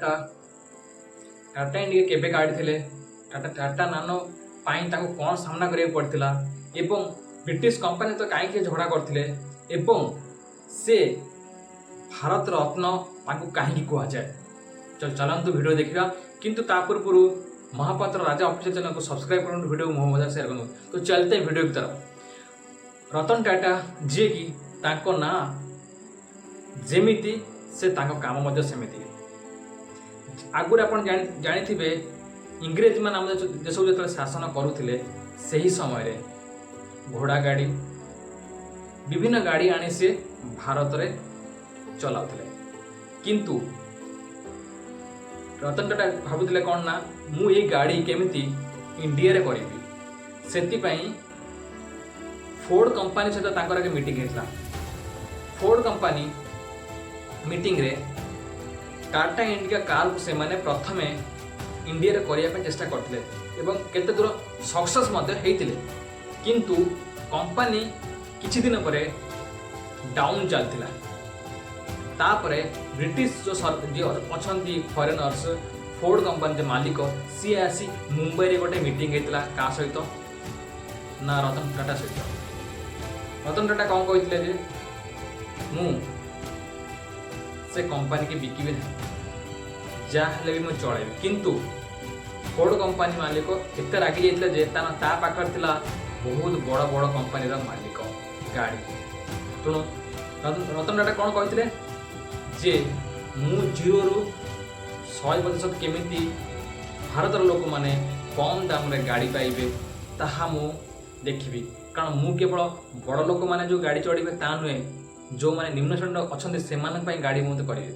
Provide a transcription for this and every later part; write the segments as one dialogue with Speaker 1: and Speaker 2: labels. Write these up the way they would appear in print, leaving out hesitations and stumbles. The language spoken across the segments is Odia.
Speaker 1: ଟାଟା ଟାଟା ଇଣ୍ଡିକା କେବେ କାଢ଼ିଥିଲେ, ଟାଟା ଟାଟା ନାନୋ ପାଇଁ ତାଙ୍କୁ କ'ଣ ସାମ୍ନା କରିବାକୁ ପଡ଼ିଥିଲା ଏବଂ ବ୍ରିଟିଶ କମ୍ପାନୀ ତ କାହିଁକି ଝଗଡ଼ା କରିଥିଲେ ଏବଂ ସେ ଭାରତ ରତ୍ନ ତାଙ୍କୁ କାହିଁକି କୁହାଯାଏ। ଚାଲନ୍ତୁ ଭିଡ଼ିଓ ଦେଖିବା। କିନ୍ତୁ ତା ପୂର୍ବରୁ ମହାପାତ୍ର ରାଜା ଅଫିସିଆଲ ଚ୍ୟାନେଲକୁ ସବସ୍କ୍ରାଇବ କରନ୍ତୁ, ଭିଡ଼ିଓକୁ ବହୁ ମଜା ସେୟାର କରନ୍ତୁ। ତ चलते वीडियो की तरफ। ରତନ ଟାଟା, ଯିଏକି ତାଙ୍କ ନାଁ ଯେମିତି ସେ ତାଙ୍କ କାମ ମଧ୍ୟ ସେମିତି। ଆଗରୁ ଆପଣ ଜାଣିଥିବେ, ଇଂରେଜମାନେ ଆମ ଦେଶକୁ ଯେତେବେଳେ ଶାସନ କରୁଥିଲେ, ସେହି ସମୟରେ ଘୋଡ଼ା ଗାଡ଼ି, ବିଭିନ୍ନ ଗାଡ଼ି ଆଣି ସେ ଭାରତରେ ଚଲାଉଥିଲେ। କିନ୍ତୁ ରତନ ଟାଟା ଭାବୁଥିଲେ କ'ଣ ନା, ମୁଁ ଏଇ ଗାଡ଼ି କେମିତି ଇଣ୍ଡିଆରେ କରିବି। ସେଥିପାଇଁ ଫୋର୍ଡ କମ୍ପାନୀ ସହିତ ତାଙ୍କର ଏକ ମିଟିଂ ହେଇଥିଲା। ଫୋର୍ଡ କମ୍ପାନୀ ମିଟିଂରେ ଟାଟା ଇଣ୍ଡିକା କାରକୁ ସେମାନେ ପ୍ରଥମେ ଇଣ୍ଡିଆରେ କରିବା ପାଇଁ ଚେଷ୍ଟା କରିଥିଲେ ଏବଂ କେତେ ଦୂର ସକ୍ସେସ୍ ମଧ୍ୟ ହେଇଥିଲେ। କିନ୍ତୁ କମ୍ପାନୀ କିଛି ଦିନ ପରେ ଡାଉନ୍ ଚାଲିଥିଲା। ତାପରେ ବ୍ରିଟିଶ ଯେଉଁ ଯିଏ ଅଛନ୍ତି ଫରେନର୍ସ, ଫୋର୍ଡ କମ୍ପାନୀ ଯେଉଁ ମାଲିକ, ସିଏ ଆସି ମୁମ୍ବାଇରେ ଗୋଟେ ମିଟିଂ ହେଇଥିଲା। କାହା ସହିତ ନା ରତନ ଟାଟା ସହିତ। ରତନ ଟାଟା କ'ଣ କହିଥିଲେ ଯେ ମୁଁ ସେ କମ୍ପାନୀକି ବିକିବି ନାହିଁ, ଯାହା ହେଲେ ବି ମୁଁ ଚଳେଇବି। କିନ୍ତୁ ଫୋର୍ଡ କମ୍ପାନୀ ମାଲିକ ଏତେ ରାଗି ଯାଇଥିଲେ ଯେ ତା ପାଖରେ ଥିଲା ବହୁତ ବଡ଼ ବଡ଼ କମ୍ପାନୀର ମାଲିକ ଗାଡ଼ି। ତେଣୁ ରତନ ଟାଟା କ'ଣ କହିଥିଲେ ଯେ ମୁଁ 0ରୁ 100% କେମିତି ଭାରତର ଲୋକମାନେ କମ୍ ଦାମରେ ଗାଡ଼ି ପାଇବେ, ତାହା ମୁଁ ଦେଖିବି। କାରଣ ମୁଁ କେବଳ ବଡ଼ ଲୋକମାନେ ଯେଉଁ ଗାଡ଼ି ଚଢ଼ିବେ ତା ନୁହେଁ, ଯେଉଁମାନେ ନିମ୍ନ ଶ୍ରେଣୀର ଅଛନ୍ତି, ସେମାନଙ୍କ ପାଇଁ ଗାଡ଼ି ମୁଁ କରିବି।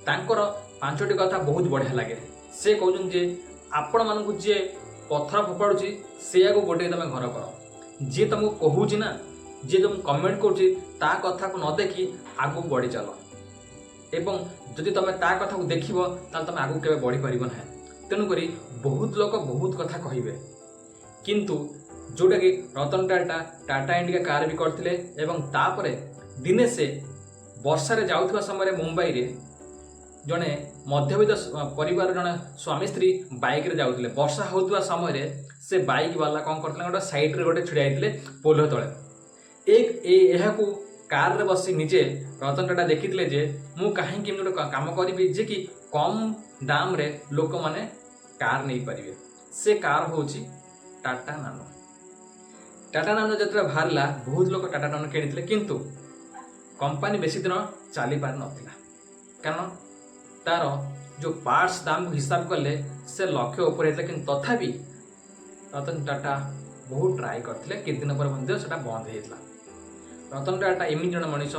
Speaker 1: ତାଙ୍କର ପାଞ୍ଚଟି କଥା ବହୁତ ବଢ଼ିଆ ଲାଗେ। ସେ କହୁଛନ୍ତି ଯେ ଆପଣମାନଙ୍କୁ ଯିଏ ପଥର ଫୋପାଡ଼ୁଛି, ସେଇଆକୁ ଗୋଟିଏ ତମେ ଘର କର। ଯିଏ ତମକୁ କହୁଛି ନା ଯିଏ ତମକୁ କମେଣ୍ଟ କରୁଛି, ତା କଥାକୁ ନ ଦେଖି ଆଗକୁ ବଢ଼ି ଚାଲ। ଏବଂ ଯଦି ତମେ ତା କଥାକୁ ଦେଖିବ, ତାହେଲେ ତମେ ଆଗକୁ କେବେ ବଢ଼ିପାରିବ ନାହିଁ। ତେଣୁକରି ବହୁତ ଲୋକ ବହୁତ କଥା କହିବେ। କିନ୍ତୁ ଯେଉଁଟାକି ରତନ ଟାଟା ଟାଟା ଇଣ୍ଡିକା କାର୍ ବି କରିଥିଲେ ଏବଂ ତାପରେ ଦିନେ ସେ ବର୍ଷାରେ ଯାଉଥିବା ସମୟରେ ମୁମ୍ବାଇରେ ଜଣେ ମଧ୍ୟବିତ୍ତ ପରିବାର ଜଣେ ସ୍ୱାମୀ ସ୍ତ୍ରୀ ବାଇକ୍ରେ ଯାଉଥିଲେ। ବର୍ଷା ହେଉଥିବା ସମୟରେ ସେ ବାଇକ୍ ବାଲା କ'ଣ କରିଥିଲେ, ଗୋଟେ ସାଇଡ଼୍ରେ ଗୋଟେ ଛିଡ଼ା ହେଇଥିଲେ ପୋଲ ତଳେ। ଏହାକୁ କାରରେ ବସି ନିଜେ ରତନ ଟାଟା ଦେଖିଥିଲେ ଯେ ମୁଁ କାହିଁକି ଏମିତି ଗୋଟେ କାମ କରିବି ଯେ କି କମ୍ ଦାମରେ ଲୋକମାନେ କାର୍ ନେଇପାରିବେ। ସେ କାର୍ ହେଉଛି ଟାଟା ନାନୋ। ଟାଟା ନାନୋ ଯେତେବେଳେ ବାହାରିଲା, ବହୁତ ଲୋକ ଟାଟା ନାନୋ କିଣିଥିଲେ। କିନ୍ତୁ କମ୍ପାନୀ ବେଶୀ ଦିନ ଚାଲିପାରିନଥିଲା, କାରଣ ତାର ଯେଉଁ ପାର୍ଟସ ଦାମକୁ ହିସାବ କଲେ ସେ ଲକ୍ଷ ଉପରେ ହେଇଥିଲା। କିନ୍ତୁ ତଥାପି ରତନ ଟାଟା ବହୁତ ଟ୍ରାଏ କରିଥିଲେ। କିଛି ଦିନ ପରେ ମଧ୍ୟ ସେଟା ବନ୍ଦ ହେଇଯାଇଥିଲା। ରତନ ଟାଟା ଏମିତି ଜଣେ ମଣିଷ,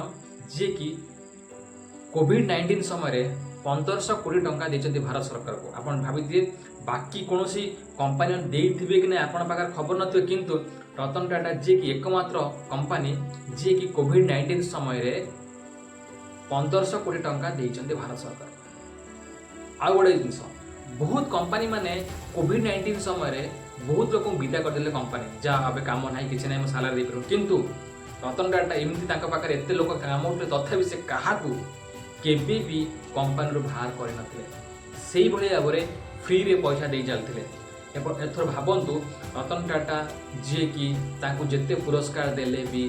Speaker 1: ଯିଏକି କୋଭିଡ଼-19 ସମୟରେ 1500 କୋଟି ଟଙ୍କା ଦେଇଛନ୍ତି ଭାରତ ସରକାରକୁ। ଆପଣ ଭାବିଥିବେ, ବାକି କୌଣସି କମ୍ପାନୀ ଦେଇଥିବେ କି ନାହିଁ ଆପଣଙ୍କ ପାଖରେ ଖବର ନଥିବ। କିନ୍ତୁ ରତନ ଟାଟା, ଯିଏକି ଏକମାତ୍ର କମ୍ପାନୀ ଯିଏକି କୋଭିଡ଼-19 ସମୟରେ 1500 କୋଟି ଟଙ୍କା ଦେଇଛନ୍ତି ଭାରତ ସରକାର। ଆଉ ଗୋଟେ ଜିନିଷ, ବହୁତ କମ୍ପାନୀ ମାନେ କୋଭିଡ଼-19 ସମୟରେ ବହୁତ ଲୋକଙ୍କୁ ବିଦା କରିଦେଲେ କମ୍ପାନୀ, ଯାହା ଏବେ କାମ ନାହିଁ, କିଛି ନାହିଁ, ମୁଁ ସାଲାରୀ ଦେଇପାରିବୁ। କିନ୍ତୁ ରତନ ଟାଟା ଏମିତି, ତାଙ୍କ ପାଖରେ ଏତେ ଲୋକ କାମ କରୁଥିଲେ, ତଥାପି ସେ କାହାକୁ କେବେ ବି କମ୍ପାନୀରୁ ବାହାର କରିନଥିଲେ। ସେଇଭଳି ଭାବରେ ଫ୍ରିରେ ପଇସା ଦେଇ ଚାଲିଥିଲେ। ଏବଂ ଏଥର ଭାବନ୍ତୁ, ରତନ ଟାଟା ଯିଏକି ତାଙ୍କୁ ଯେତେ ପୁରସ୍କାର ଦେଲେ ବି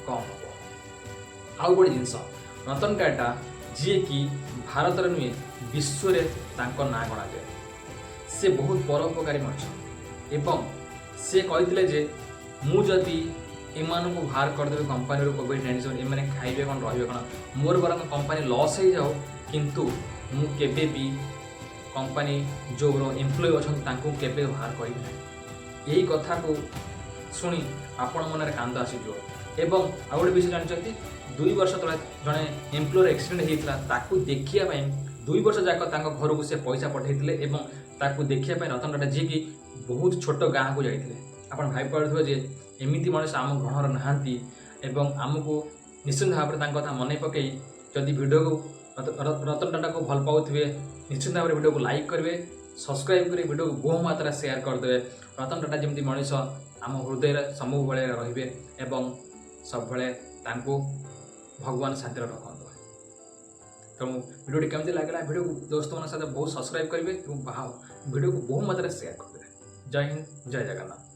Speaker 1: କମ୍ ହେବ। ଆଉ ଗୋଟେ ଜିନିଷ, ରତନ ଟାଟା ଯିଏକି ଭାରତରେ ନୁହେଁ, ବିଶ୍ୱରେ ତାଙ୍କ ନାଁ ଗଣାଯାଏ। ସେ ବହୁତ ପରୋପକାରୀ ମଣିଷ ଏବଂ ସେ କହିଥିଲେ ଯେ ମୁଁ ଯଦି ଏମାନଙ୍କୁ ବାହାର କରିଦେବି କମ୍ପାନୀରୁ କୋଭିଡ଼-19, ଏମାନେ ଖାଇବେ କ'ଣ, ରହିବେ କ'ଣ? ମୋର ବରଂ କମ୍ପାନୀ ଲସ୍ ହେଇଯାଉ, କିନ୍ତୁ ମୁଁ କେବେ ବି କମ୍ପାନୀ ଯେଉଁ ଏମ୍ପ୍ଲୟି ଅଛନ୍ତି, ତାଙ୍କୁ କେବେ ବାହାର କରିବି ନାହିଁ। ଏହି କଥାକୁ ଶୁଣି ଆପଣ ମନରେ କାନ୍ଦ ଆସିଯିବ। ଏବଂ ଆଉ ଗୋଟେ ବିଷୟ ଜାଣିଛନ୍ତି, 2 ବର୍ଷ ତଳେ ଜଣେ ଏମ୍ପ୍ଲୟର ଆକ୍ସିଡେଣ୍ଟ ହେଇଥିଲା। ତାକୁ ଦେଖିବା ପାଇଁ 2 ବର୍ଷ ଯାକ ତାଙ୍କ ଘରକୁ ସେ ପଇସା ପଠାଇଥିଲେ ଏବଂ ତାକୁ ଦେଖିବା ପାଇଁ ରତନ ଟାଟା, ଯିଏକି ବହୁତ ଛୋଟ ଗାଁକୁ ଯାଇଥିଲେ। ଆପଣ ଭାବିପାରୁଥିବେ ଯେ ଏମିତି ମଣିଷ ଆମ ଗ୍ରହରେ ନାହାନ୍ତି ଏବଂ ଆମକୁ ନିଶ୍ଚିନ୍ତ ଭାବରେ ତାଙ୍କ କଥା ମନେ ପକାଇ, ଯଦି ଭିଡ଼ିଓକୁ ରତନ ଟାଟାକୁ ଭଲ ପାଉଥିବେ, ନିଶ୍ଚିନ୍ତ ଭାବରେ ଭିଡ଼ିଓକୁ ଲାଇକ୍ କରିବେ, ସବସ୍କ୍ରାଇବ୍ କରି ଭିଡ଼ିଓକୁ ବହୁ ମାତ୍ରାରେ ସେୟାର କରିଦେବେ। ରତନ ଟାଟା ଯେମିତି ମଣିଷ ଆମ ହୃଦୟରେ ସବୁବେଳେ ରହିବେ ଏବଂ ସବୁବେଳେ ତାଙ୍କୁ ଭଗବାନ ଶାନ୍ତିରେ ରଖନ୍ତୁ। ତେଣୁ ଭିଡ଼ିଓଟି କେମିତି ଲାଗିଲା, ଭିଡ଼ିଓକୁ ଦୋସ୍ତମାନଙ୍କ ସହିତ ବହୁତ ସବସ୍କ୍ରାଇବ୍ କରିବେ ଏବଂ ଭିଡ଼ିଓକୁ ବହୁ ମାତ୍ରାରେ ସେୟାର କରିଦେବେ। ଜୟ ହିନ୍ଦ, ଜୟ ଜଗନ୍ନାଥ।